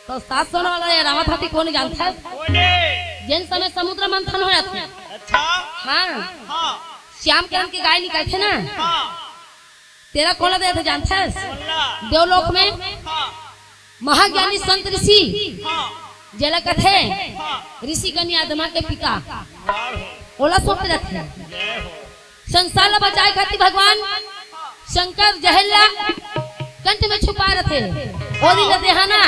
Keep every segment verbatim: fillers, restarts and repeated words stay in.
तो सात सौ वाला एरावत हाथी कोन जानथस? कोने? जेन समय समुद्र मंथन होय रथे। अच्छा। हाँ। हाँ। श्याम किरण के गाय निकलथे ना। हाँ। तेला कोन ला देथे जानथस? कोन ला? देवलोक में। हाँ। महाज्ञानी संत ऋषि। हाँ। जेला कथे। हाँ। ऋषि गण आदमा के पिता। वाह। ओला सौंपे रथे। जय हो। संसार ला बचाए खातिर भगवान शंकर जहर ला कंठ में छुपा रथे। ओ दिन ला देहाना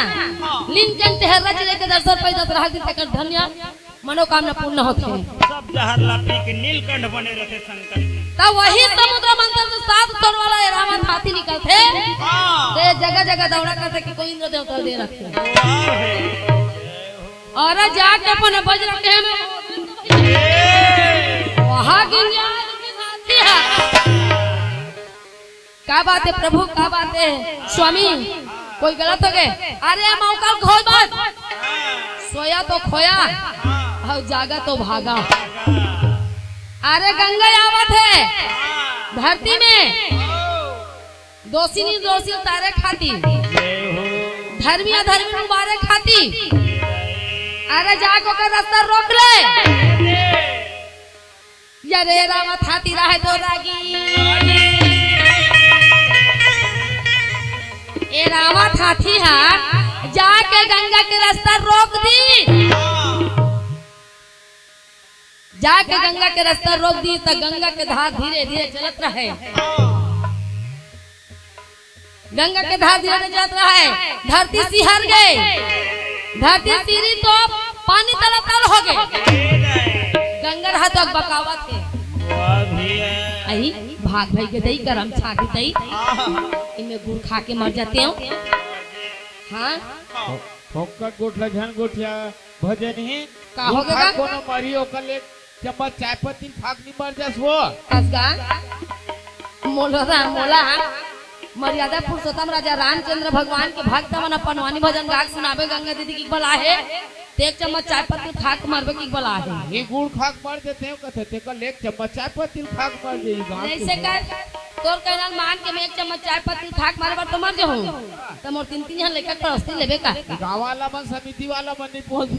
नीलकंठ हर रच लेके दरअसल पैदा रहा कि तेकर धन्य मनोकामना पूर्ण होथे। सब जहर ला पी के नीलकंठ बने रथे शंकर जी। त वही समुद्र मंथन से सात सौ वाला एरावत हाथी निकलथे। हाँ। ते जगह जगह दौड़ा करथे कि कोई इंद्र देवता दे रखे। वाह हे। अरे जाके अपन बज्र के में ए। वहाँ गिर गया, हाथी है। का बात है प्रभु, का बात है स्वामी, कोई गलत हो गए? अरे मौका खोए मत, सोया तो खोया और जागा तो भागा। अरे गंगा आवत है धरती में, दोषी निर्दोषी उतारे खातिर, जय हो। धर्मी अधर्मी उबारे खातिर। अरे जाके ओकर रास्ता रोक ले। या रे एरावत हाथी रहे तो रागी। एरावत हाथी हा जाके गंगा के रास्ता रोक दी। जाके गंगा के रास्ता रोक दी त गंगा के धार धीरे धीरे चलत रहे। गंगा के धार धीरे चलत रहे, धरती सिहर गए, धरती सिरी तो पानी तला तल हो गए। गंगा रहा तो बकावत है। वाह भैया। आई भाग भाई के दई करम छाती दई, इनमें गुड़ खा के मर जाते हो। हाँ। फोकट गोठला झन गोठिया भजन ही। का हो गया? कोनो मरी ओकर ले चम्मच चाय पत्ती खा के नहीं मर जास वो। असगा मोला रा-, मोला मर्यादा पुरुषोत्तम राजा रामचंद्र भगवान के भक्त मन अपन वाणी भजन गा के सुनाबे गंगा दीदी की बला है, ते एक चम्मच चाय पत्ती खा के मरबे की बला है। ये गुड़ खा के मर देते हो कथे, ते कल एक चम्मच चाय पत्ती खा के मर जाई गांव जैसे के। कर तोर कहना मान के मैं एक चम्मच चाय पत्ती खा के मरे बर तो मर जाऊं, तो मोर तीन तीन जन लेकर परस्ती लेबे का। गांव वाला मन समिति वाला मन नहीं पहुंच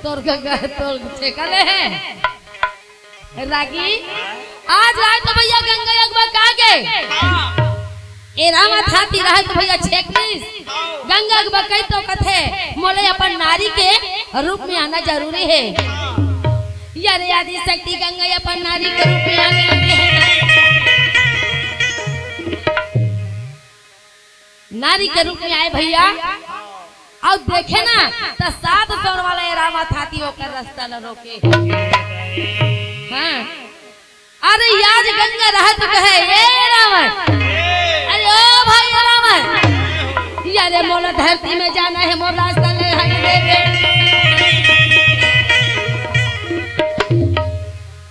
तोर गंगा, तोर ठेका ले है। रागी, आज राय तो भैया गंगा अगबा का गे? एरावत हाथी रहे तो भैया छेकनीस। गंगा अगबा कही तो कथे, मोले अपन नारी के रूप में आना जरूरी है। या रे आदि शक्ति गंगा अपन नारी के रूप में आने लगे हैं। नारी के रूप में आए भैया, अउ देखे ना त सात सौ वाला एरावत हाथी ओकर रास्ता ल रोके। हाँ, अरे आज गंगा रहत कहे, ए रावण, अरे ओ भाई रावण, या रे मोला धरती में जाना है, मोर रास्ता ले हट दे दे।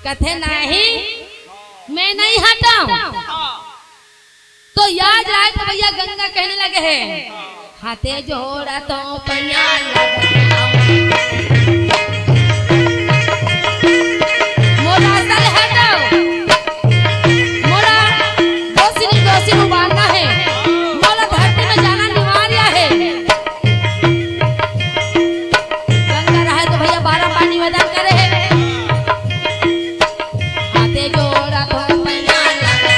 कथे नहीं, मैं नहीं हटाऊं। तो याद आए तो भैया गंगा कहने लगे हैं, हाथे जोड़ा तो पैया लगा। मोला असल हटाओ, मोला दोषी नहीं दोषी उबारना है, मोला धरती में जाना अनिवार्य है। गंगा रहे तो भैया बारह बार निवेदन करे है। हाथे जोड़ा तो पैया लगा।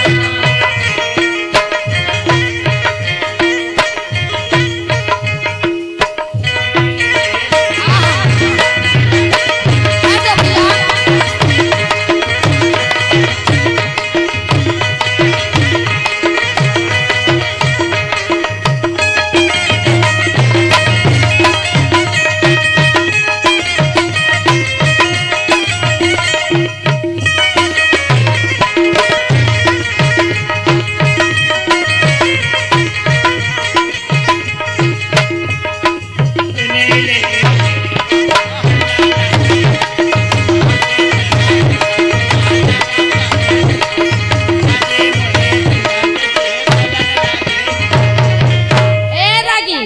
ए रागी,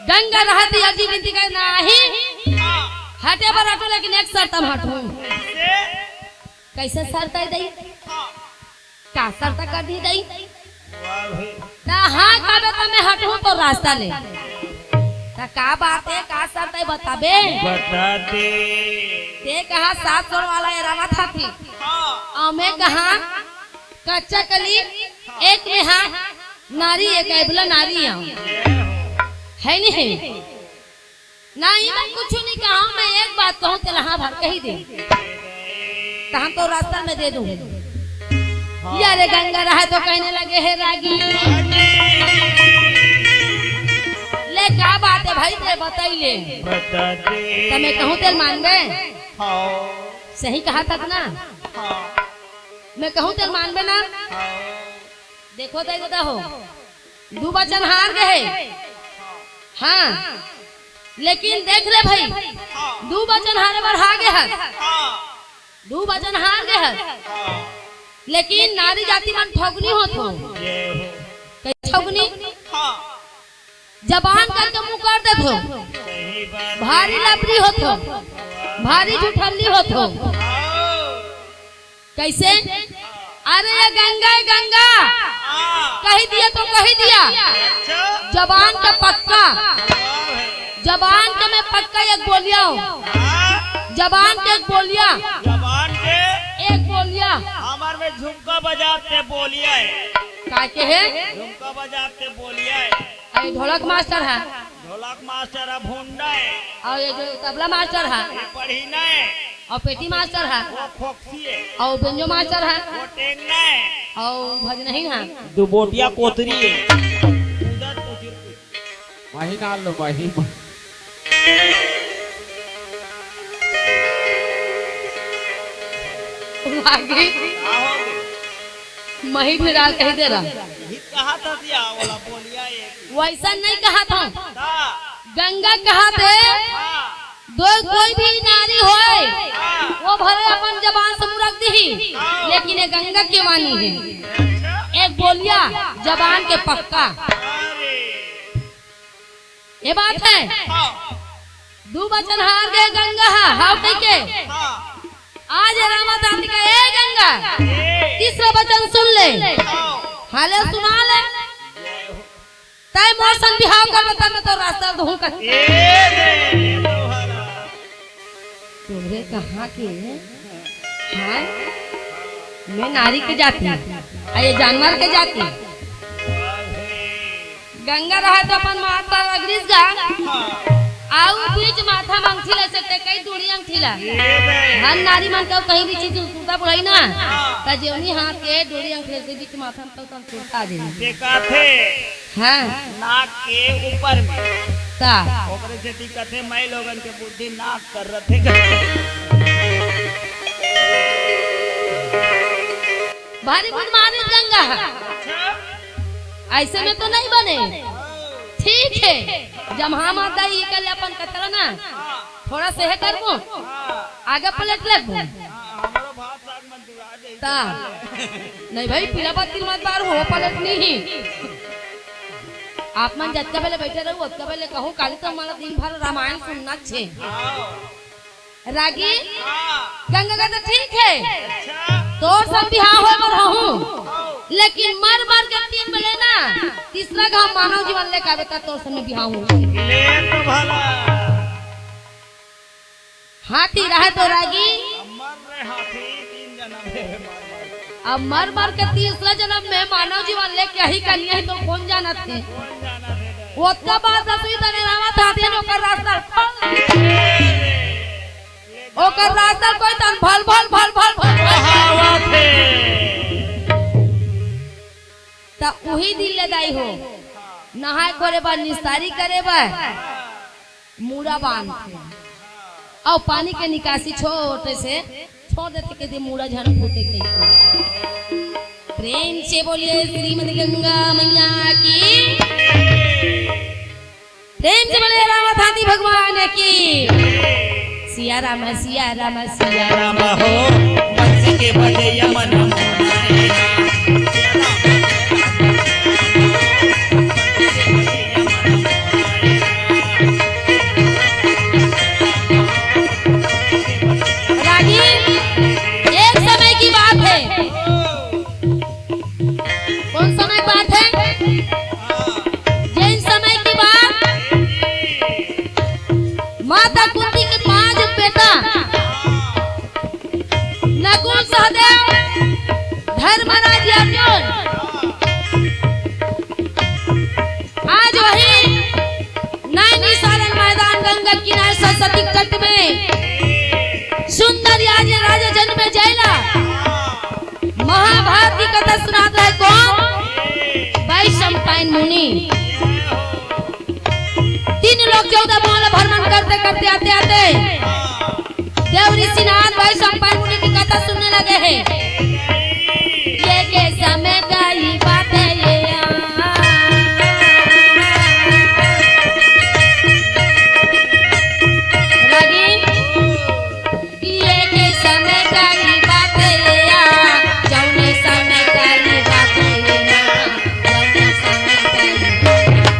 गंगा रहत अजी विनती करे नाही, हटे बर हटो, लेकिन एक शर्त हम हटू। कैसे शर्त है दई? का शर्त कर दी दई? त हाँ कहबे त मैं हटहूँ तोर रास्ता ले। त का बात हे, का शर्त हे बताबे? बता दे। ते कहा सात सौ वाला एरावत हाथी। हाँ। अउ मैं कहा कच्चा कली एक में हा नारी एक, एबला नारी आऊँ। है नहीं? नहीं, मैं कुछ नहीं कहा, मैं एक बात कहूँ, तेला हाँ भर कही दे, त हम तो रास्ता में दे दूँ। हाँ। ये रे गंगा रहा तो कहने लगे, "हे रागी, ले का बात हे भाई, ते बताई ले।" बता दे। त मैं कहूँ, तेल मानबे? हाँ। सही कहा था ना? हाँ। मैं कहूँ, तेल मानबे ना? हाँ। देखो तो दादा हो, दू बचन हार गए। हाँ, लेकिन देख ले भाई, दू बचन हारे बर हार गए हस, दू बचन हार गए हस, लेकिन नारी जाति मन ठगनी होत हो। कई ठगनी? जबान करके मुंह कर देत हो, भारी लबरी होत हो, भारी झुठल्ली होत हो। कैसे? अरे ये गंगा, ये गंगा, हाँ। कही दिया तो कही दिया। अच्छा। जबान के पक्का, वाह भाई। जबान के मैं पक्का एक बोलिया हूँ। हाँ। जबान के एक बोलिया। जबान के? एक बोलिया। हमर में झुमका बजाते बोलिया हे। का के हे? झुमका बजाते बोलिया हे। अरे ढोलक मास्टर हे। ढोलक मास्टर ह भुंडा हे। अउ ये जो तबला मास्टर ह। ये पढ़ी नहीं। अउ पेटी मास्टर ह। वो फोक्सी हे। अउ बेंजो मास्टर ह। वो टेंगना हे। अउ भजनहीन ह। दू बोटिया कोतरी हे। उधर तो फिर कुछ। वही ना लो, वही। आगे। का हो गए? मही भी डाल कही दे रहा। हित कहा था दिया, बोला, बोलिया ये। वैसा नहीं कहा था। हाँ। गंगा कहा थे, हाँ। दो कोई भी नारी होए, हाँ। वो भले अपन जबान से मुरक दी, हाँ। लेकिन ये गंगा के वाणी हे। अच्छा। एक बोलिया, जबान के पक्का। अरे। ये बात हे। हाँ। दू बचन हार गए गंगा हा, हाव कहि के। हाँ। आज रामा दांत का, "ए गंगा, ए। तीसरा बचन सुन ले।" हाँ। हाले सुना ले। तय मोर सन बिहाव कर बता, मैं तो रास्ता दूँ कर। ए रे, तुम्हारा। तुम्हरे कहाँ के? हाँ? मैं नारी के जाति, अउ ये जानवर के जाति। गंगा रहा तो अपन माथा रगड़िस गा। अउ बीच माथा म अंगठी ले से ते कई डोरी अंगठी ला। हर नारी मन के कहीं भी चीज सुनता बुढ़ाई ना, त जेवनी हाथ के डोरी अंगठी ले से बीच माथा म तो तन सुनता दे। ते काथे हाँ। नाक के ऊपर में। ता। ओकरे सेती कथे, "मैं लोगन के बुद्धि नाक कर रथे।" भारी बुद्धिमान हे गंगा। अच्छा। ऐसे में तो नहीं बने। ठीक हे, जम्हा माता ई कर ले अपन कतरा ना। हाँ। थोड़ा से हे करबो। हाँ। आगे पलट लेबो। हाँ, हमरो भात साग मन ता। नहीं भाई, पीला पत्ती मत बार हो, पलट नहीं। आप मन जतका बेले बैठे रहू, ओतका बेले कहू, काली तो हमारा दिन भर रामायण सुनना छे। रागी, गंगा का तो ठीक हे, तोर संग बिहाव हो बर हूँ, लेकिन मर मर के तीन बेले ना, तीसरा घाव मानव जीवन लेके आबे ता तोर संग बिहाव हो। ले तो भला। हाथी रहे तो रागी। अमर रे हाथी, तीन जन्म हे मर मर के। अब मर मर के तीसरा जन्म में मानव जीवन लेके यही कनिया ही तो कौन जानत हे? कौन जानत हे? ओतका बात रसोई तने रावत हाथी ने ओकर रास्ता खोल। ओकर रास्ता कोई तन भल भल भल भल भल। कहावत हे। त उही दिन ले दाई हो, नहाए खोरे बर, निस्तारी करे बर। मुड़ा बांधथे अउ पानी के निकासी छोटे से छोड़ देथे, कहिथे मुड़ा झन फूटे कहिके। प्रेम से बोलिए श्रीमद गंगा मैया की, प्रेम से बोलिए राम धाती भगवान की। सिया राम, सिया राम, सिया राम हो, बंसी के बजैया मन मोहनाए। रागी, एक समय की बात है। कौन समय की बात है? गंगा किनारे सरस्वती तट में सुंदर याज राजा जनमेजय ला महाभारत की कथा सुनात रहे। कौन? वैशंपायन मुनि। तीन लोक चौदह भुवन भ्रमण करते करते आते आते देव ऋषि नारद वैशंपायन मुनि की कथा सुनने लगे हैं। ये के समय का ही बात है ये। रागी, ये के समय का ही बात है ये, जौने समय का ही बात है ये ना, जौने समय का ही बात है।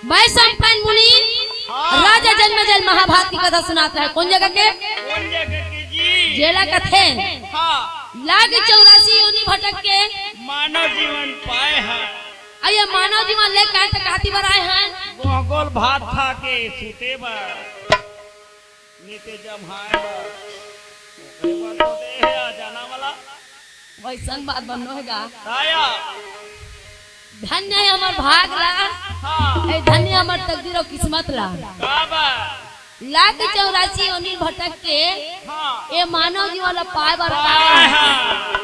वैशंपायन मुनि हाँ। राजा जनमेजय महाभारत की कथा सुनात रहे। कौन जगह के? कौन जगह के जी? जेला कथे। हाँ। लाग चौरासी योनि भटक के मानव जीवन पाए हैं। अ ये मानव जीवन ले काहे त काती बर आए हैं? गोह गोल भात खा के सूते बर। नीते जम्हाए बर। ओकरे बर तो दे हे आ जाना वाला। वैसन बात बनो हे गा। काया? धन्य हे हमर भाग ला। हाँ। ए, धन्य हमर तकदीर अउ किस्मत ला। का बा? लाख चौरासी योनि भटक के हाँ। ए मानव जीवन ला पाए बर पाए पाए हाँ।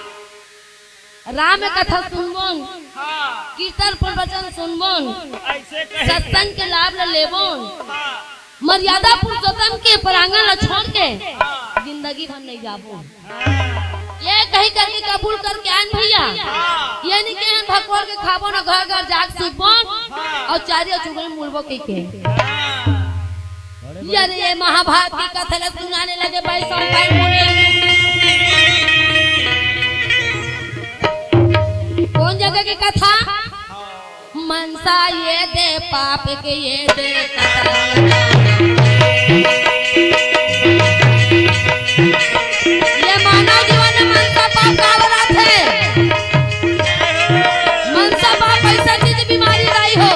राम कथा सुनबोन, हाँ। कीर्तन प्रवचन सुनबोन, ऐसे कहे। सत्संग के लाभ ला लेबोन, हाँ। मर्यादा पुरुषोत्तम के प्रांगण ला छोड़ के हाँ। जिंदगी भर नहीं जाबो। हाँ। ये कही करके कबूल करके आन भैया, हाँ। ये नहीं के हम भकोर के खाबो ना, घर घर जाके सुतबो हाँ। अउ चारियो चुगली मुड़बो कह के। हाँ। ये रे महाभारत की कथा ला सुनाने लगे भाई सब भाई मुनि। कौन जगह की कथा? मनसा ये दे पाप के ये दे कथा। ये मानव जीवन में मनसा पाप का आवरात है। मनसा पाप ऐसा चीज बीमारी लाई हो।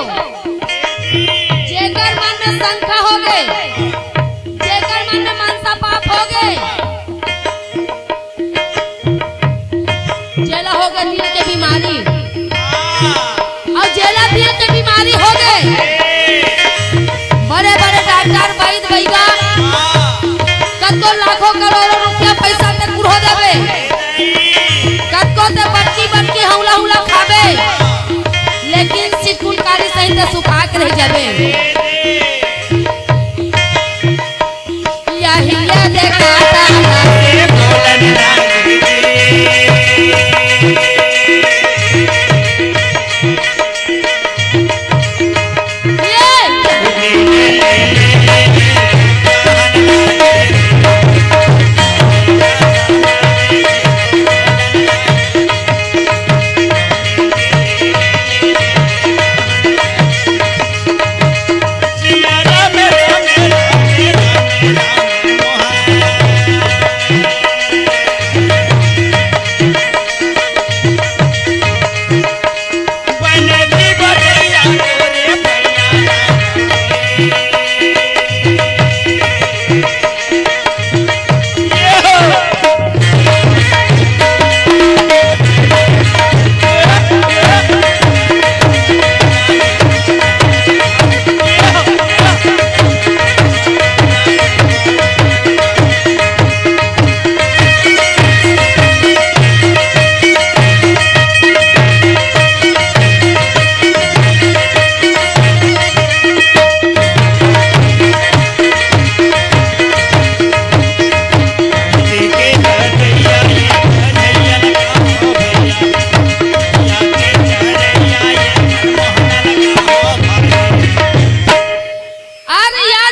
जेकर मन में शंका हो गए, जेकर मन में मनसा पाप हो गए, जेला हो गए दिल के बीमारी, अउ जेला दिल के बीमारी हो गए, बड़े बड़े डॉक्टर, वैद, वैदा, कतको लाखों करोड़ों रुपया पैसा ते कुढ़ो देबे, कतको ते बटकी बटकी हौला हौला खाबे, लेकिन सिकुनकारी सहित सुखा के रह जाबे। यही ये देखा था।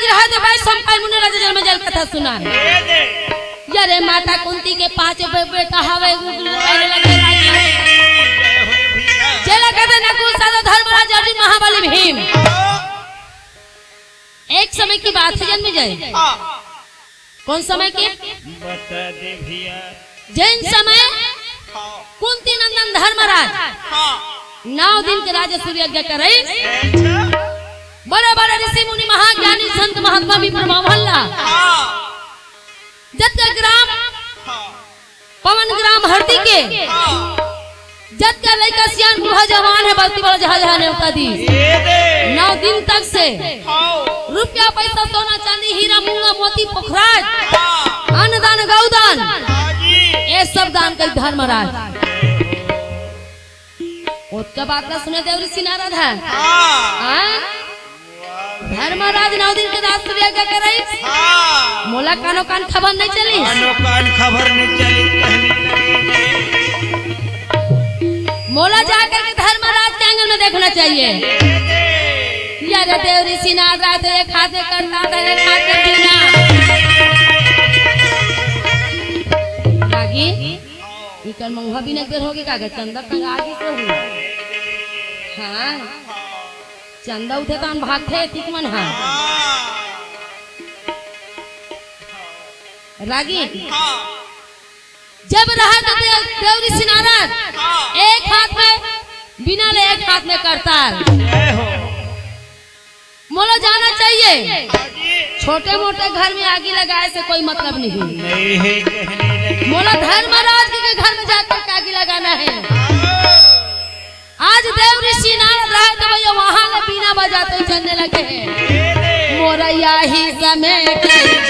रहा तो भाई संपायन मुनि राजा जनमेजय ल कथा सुना। ये दे। ये रे माता कुंती के पांच बे-, बेटा हवे, कहने लगे रागी। जेला कहते नकुल सहदेव धर्मराज अर्जुन महाबली भीम। एक समय की बात है जनमेजय। हाँ। कौन समय की? बता दे भैया। जैन समय हाँ। कुंती नंदन धर्मराज हाँ। नौ दिन के राजसूय यज्ञ करे। अच्छा। बड़े बड़े ऋषि मुनि महाज्ञानी संत महात्मा भी प्रभाव हल्ला। हाँ। जत के ग्राम हाँ। पवन ग्राम हरदी के हाँ। जत के लइका सियान बूढ़ा जवान है बस्ती वाला जहाँ जहाँ नेवता दी। ये दे। नौ दिन तक से हाँ। रुपया पैसा सोना चांदी हीरा मूंगा मोती पोखराज हाँ। अन्न दान गौ दान हाँ जी। ये सब दान करी धर्मराज। ओतका बात ला सुने देव ऋषि नारद है। हाँ। हाँ? धर्मराज नौ दिन के राजसूय यज्ञ करे। हाँ। मोला कानो कान खबर नहीं चली। कानो कान खबर नहीं चली, कहने लगे। मोला जाकर के धर्मराज के आंगन में देखना चाहिए। ये दे। यार देव ऋषि नारद तो एक हाथ में करताल, एक हाथ में बीना। रागी, इकर मउहा बीना के बेर होगे का गे? चंदा तंग आगे से हो। हाँ। चंदा उठे तान भागथे एतिक मन ह। रागी, जब रहा तो देव, देव ऋषि नारद एक हाथ में बीना ले एक हाथ में करताल। जय हो। मोला जाना चाहिए। छोटे मोटे घर में आगी लगाए से कोई मतलब नहीं। नहीं है कहने लगे। मोला धर्मराज के घर में जाकर के आगी लगाना है। आज देव ऋषि नारद रहे तो भैया वहां ले बीना बजाते चलने लगे हैं। मोरा याही समय के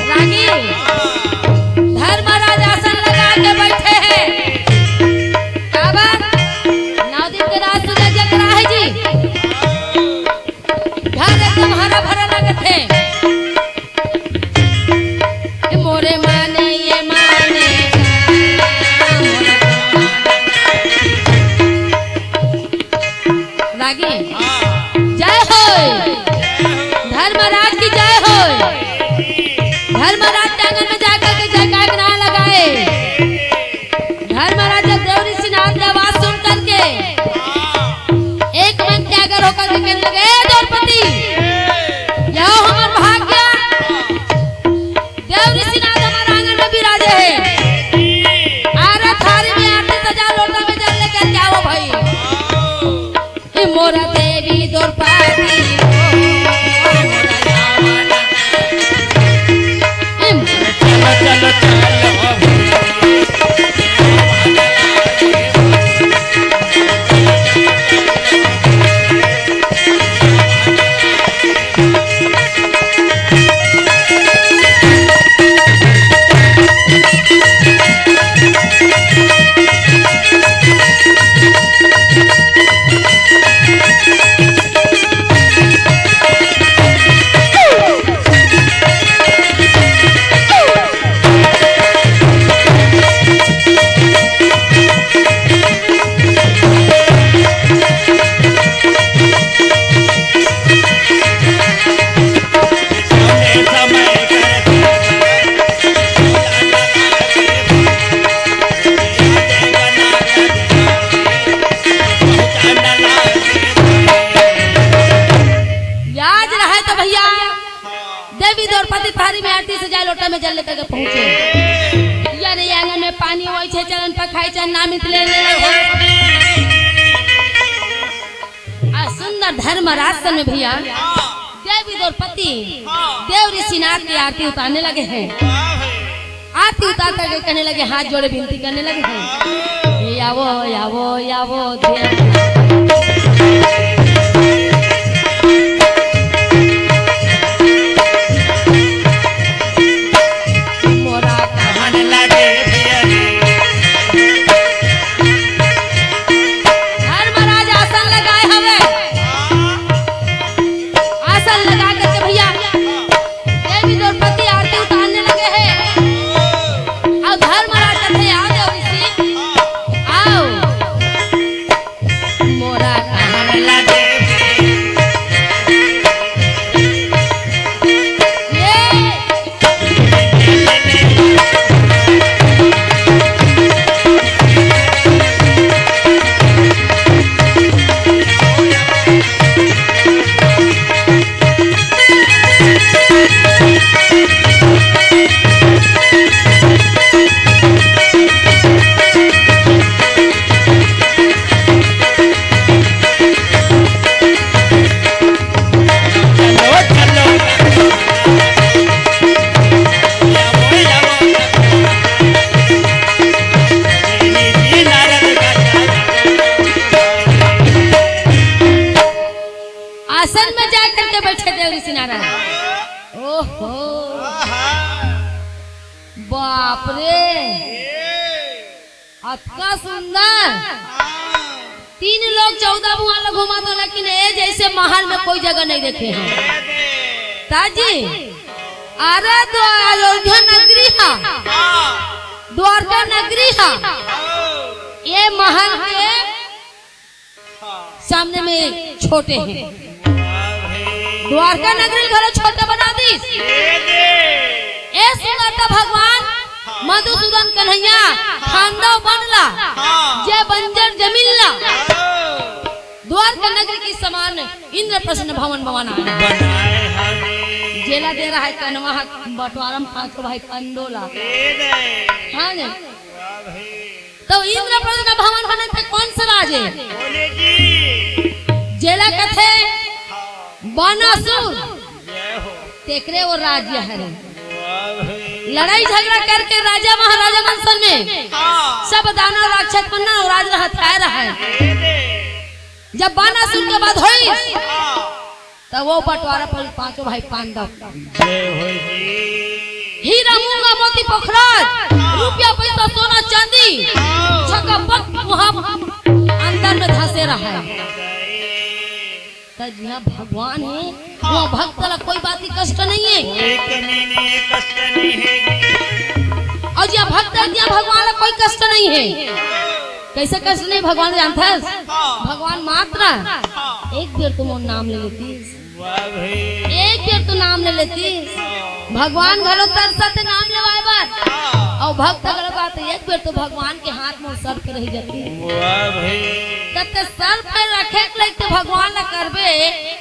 रागी, धर्मराज आसन लगा के बैठे हैं। काबर? नौ दिन के राजसूय यज्ञ करा है जी। घर एकदम हरा भरा लगत हे। ए मोरे माने, ये माने, रागी, जय हो, धर्मराज की जय हो। धर्मराज के आंगन में जाकर के जयकार ना लगाए। धर्मराज जब देव ऋषि नारद की आवाज सुन करके एक मन त्यागर होकर के कहने लगे, "ए द्रौपदी, यह हमर भाग्य, देव ऋषि नारद हमारे आंगन में विराजे हैं। आरा थारी में आरती सजा, लोटा में जल लेकर के आओ भाई।" ए मोरा देवी द्रौपदी, ए चलो, चलो, चलो। लाज रहे तो भैया, देवी द्रौपदी थारी में आरती सजाए, लोटा में जल लेकर के पहुंचे। यानी आंगन में पानी होय छे, चलन पखाई, चन नामित ले ले। आ सुंदर धर्मराज सन में भैया, देवी द्रौपदी, देव ऋषिनाथ की आरती उतारने लगे हैं। आरती उतार करके कहने लगे, हाथ जोड़े विनती करने लगे हैं, "ए आवो, आवो, आवो, देव।" मोरा कहन लगे भैया रे। धर्मराज आसन लगाए हवे। आसन लगा करके भैया देवी द्रौपदी आरती उतारने लगे हैं। अउ धर्मराज कथे, "आ देव ऋषि, आ बैठे देव ऋषि नारद। ओहो, बाप रे, अतका सुंदर। तीन लोग चौदह मुहां ला घुमा दो, लेकिन ए जैसे महल में कोई जगह नहीं देखे हैं। ताजी, अरे द्वा-, अयोध्या नगरी हा, द्वारका नगरी हा, ये महल के सामने में छोटे हैं। द्वारका नगरी घलो छोटा बना दीस। ए सुंदरता भगवान मधुसूदन कन्हैया खांडव बनला, जे बंजर जमीन ला द्वारका नगरी की समान इंद्रप्रस्थ भवन बनाए। जेला दे रहा है कन्हवा बंटवारा म पांचों भाई पंडो ला। हाँ ने? तो इंद्रप्रस्थ भवन बने थे कोन से राज हे? जेला कथे बानासुर, तेकरे वो राज्य हरे। लड़ाई झगड़ा करके राजा महाराजा मन संग में सब दानव राक्षस मन ना राज ला हथियाए रहे। जब बानासुर के वध होइस, त वो बंटवारा पर पांचों भाई पांडव। जय हो जी। हीरा मूंगा मोती पोखराज, रुपया पैसा सोना चांदी, छकपक वहां अंदर में धसे रहा है। त जिहां भगवान हे, वो भक्त ला कोई बात की कष्ट नहीं है। कोई कमी नहीं है, कष्ट नहीं है। और जिहां भक्त हे, तिहां भगवान ला कोई कष्ट नहीं है। कैसे कष्ट नहीं भगवान जानथस? भगवान मात्र एक बेर तो मोर नाम ले लेतीस। वाह भाई। एक बेर तो नाम ले लेतीस। भगवान घलो तरसत नाम लेवाए बर। और भक्त घलो बात एक बेर तो भगवान के हाथ में सर्प रह जाती। वाह भाई। तब ते सर्प रखे के लइक ते भगवान ला करबे,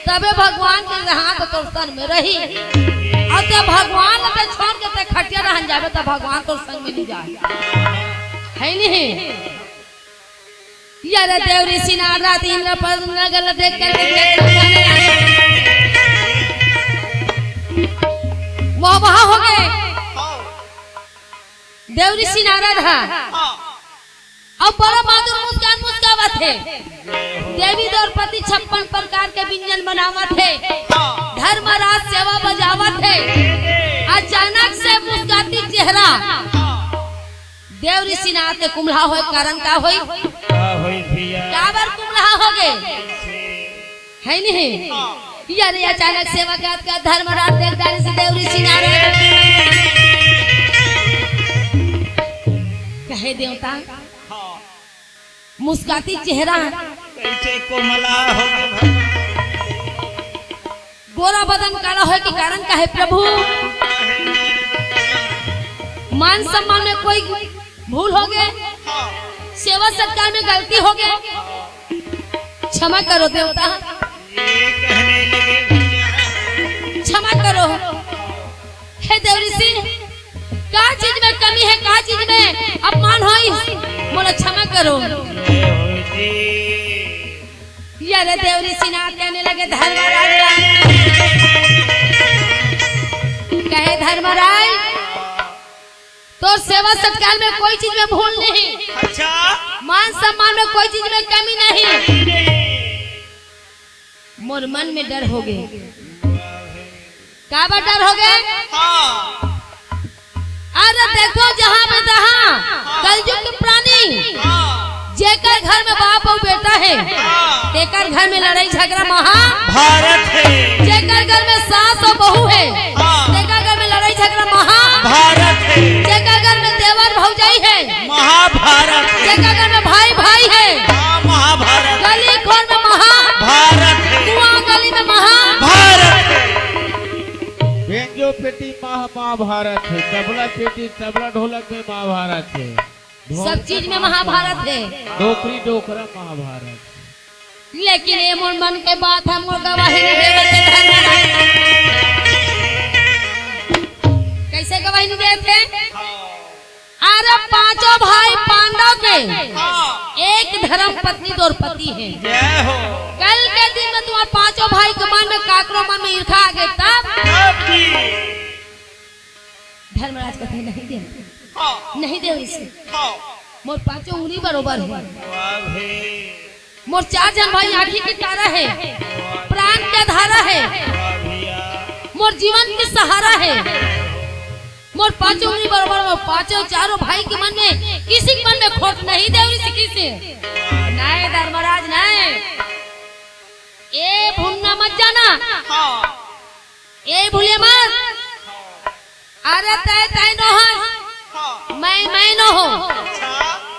तबे भगवान के हाथ तोर संग में रही। और ते भगवान ला ते छोड़ के ते खटिया रहन जाबे, तब भगवान तोर संग में नहीं जाए। है नहीं? यार देव ऋषि नारद इंद्र पर नगल देख कर वो वहां हो गए। देव ऋषि नारद हा। अब बड़ा बहादुर मुस्कान मुस्कावत हे। देवी द्रौपदी छप्पन प्रकार के व्यंजन बनावत हे। धर्मराज सेवा बजावत हे। अचानक से मुस्काती चेहरा देव ऋषि नारद के कुम्हला होय, कारण का होय? का होय भैया? काबर कुम्हला हो गए? है नहीं? यार, ये अचानक सेवा का, का धर्मराज देख डारे से देव ऋषि नारद। कहे देवता, हाँ। मुस्काती चेहरा। कैसे कुम्हला हो गए? गोरा बदन काला होय के कारण का हे प्रभु? मान सम्मान में कोई भूल हो गए, सेवा सत्कार में गलती हो गए, क्षमा करो देवता, ये कहने लगे भैया। क्षमा करो। हे देव ऋषि, का चीज में कमी हे, का चीज में अपमान होइस, मोला क्षमा करो। जय हो जी। यार देव ऋषि नारद कहने लगे धर्मराज, कहे धर्मराज, तोर सेवा सत्कार में कोई चीज में भूल नहीं, अच्छा। मान सम्मान में कोई चीज में कमी नहीं। नहीं। मोर मन में डर हो गए। काबर डर हो गए? हाँ। अरे देखो, जहाँ में तहाँ कलयुग के प्राणी, हाँ। जेकर घर में बाप अउ बेटा हे, हाँ। तेकर घर में लड़ाई झगड़ा महाभारत हे। जेकर घर में सास अउ बहू हे, हाँ। तेकर घर में लड़ाई झगड़ा महाभारत हे। जेकर घर में देवर भौजाई हे, महाभारत हे। जेकर घर में भाई भाई हे, हाँ, महाभारत। गली खोर में महाभारत हे। कुआं गली में महाभारत हे। बेंजो पेटी महा महाभारत हे, तबला पेटी, तबला ढोलक में महाभारत हे। सब चीज में महाभारत हे। डोकरी डोकरा महाभारत। लेकिन ये मोर मन के बात हे, मोर गवाही नहीं देवत हे धर्मराज। कैसे गवाही नहीं देवत हे? अरे पांचों भाई पांडव के हाँ। एक धर्म पत्नी द्रौपदी हे। जय हो। कल के दिन में तुम्हारे पांचों भाई के मन में काकरो मन में ईर्खा आ गए तब? तब की। धर्मराज कथे नहीं देव। हाँ। नहीं देव इसे। हाँ। मोर पांचों उंगली बरोबर हे। वाह भाई। मोर चार झन भाई आंखी के तारा हे, प्राण के धारा हे, मोर जीवन के सहारा हे। मोर पांचों उंगली बरोबर, मोर पांचों चारों भाई के मन में किसी के मन में खोट नहीं देवरी सिखिस हे। नहीं धर्मराज नहीं। ए भुन्ना मत जाना। हाँ। ए भूले मत। अरे तय तय नो हस। हाँ। मैं मैं नो हो। अच्छा।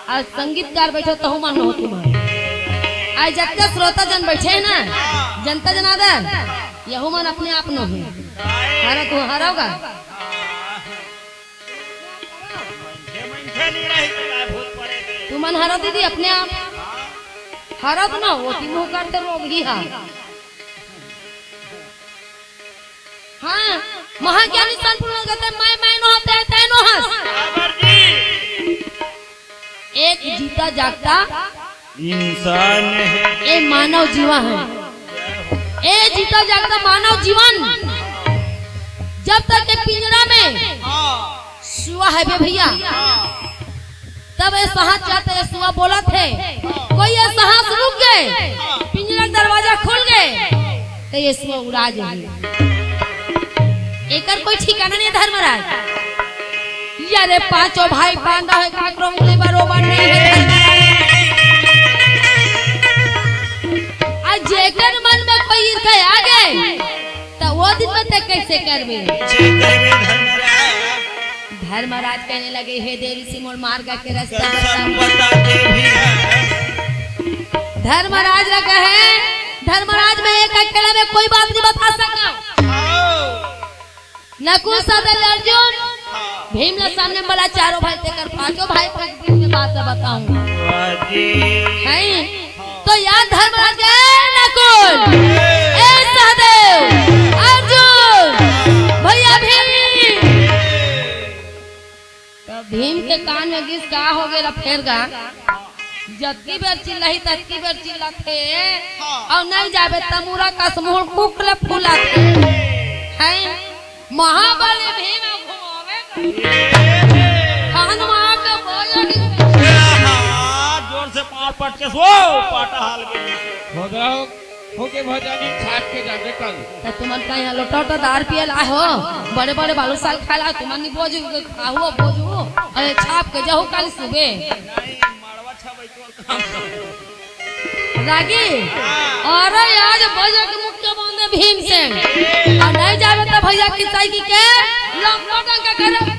आज संगीतकार बैठो तहु मन नो हो तुम। आज जतका श्रोता जन बैठे हे ना, हाँ। जनता जनार्दन, यहू मन अपने आप नो हे। हरा तू हराओगा। मनखे, मनखे नहीं रही तो काय भूत पड़े थे। तुमन हरो दीदी अपने आप। हरो तो ना होती मुंह करते रोग ही हा। हाँ, महाज्ञानी संपूर्ण गते मैं, मैं नो हते, तय नो हस। बाबर जी। एक जीता जागता इंसान हे। ए मानव जीवन हे। ए जीता जागता मानव जीवन। जब तक के पिंजरा में हाँ। सुआ हे बे भैया, हाँ। तब ये सांस जाता, ये सुआ बोलत हे। हाँ। कोई ये सांस रुक गए, हाँ। पिंजरा के दरवाजा खुल गए, तो ये सुआ उड़ा जाए। एकर कोई ठिकाना नहीं धर्मराज। यारे पांचों भाई पांडव हे, काकरो उंगली बरोबर नहीं हे। आ जेकर मन में कोई ईर्ष्या आ गए, त वो दिन में ते कैसे करबे? कैसे करबे धर्मराज? धर्मराज कहने लगे, "हे देव ऋषि, मोर मार्ग के रास्ता बता।" बता दे भैया। धर्मराज ला कहे, "धर्मराज, मैं एक अकेला में कोई बात नहीं बता सकता।" हाँ। नकुल, सहदेव, अर्जुन, हाँ। भीम ला सामने वाला चारों भाई, तेकर पांचों भाई के बीच में बात ला बताऊं। वाह जी। हैं? तो यार धर्मराज, ए नकुल, ए सहदेव, अर्जुन, भैया भीम। तब भीम के कान में गिस का हो गेला फेर गा। जतकी बेर चिल्लाही, ततकी बेर चिल्लाथे। हाँ। अउ नहीं जाबे त मुरा कस मुहूं कुकुर ले फुलाथे। हैं? महाबली भीम घुमावे। हनुमान के बोले। ए हा, जोर से पांव पटके सो, पाटा हाल के। हो जाओ। होके भौजानी छाप के जाबे कल। त तुमन का यहाँ लोटा लोटा दार पिए ला हो, बड़े बड़े बालूसाल खाए ला, तुमन नहीं बोझ खाओ बोझ, अरे छाप के जाओ कल सुबह। नहीं, मड़वा छापे तोर काम। रागी, अरे आज भैया के मुख के बांधे भीम से, और नहीं जाबे त भैया की साइकिल के लोटा लोटा के करे।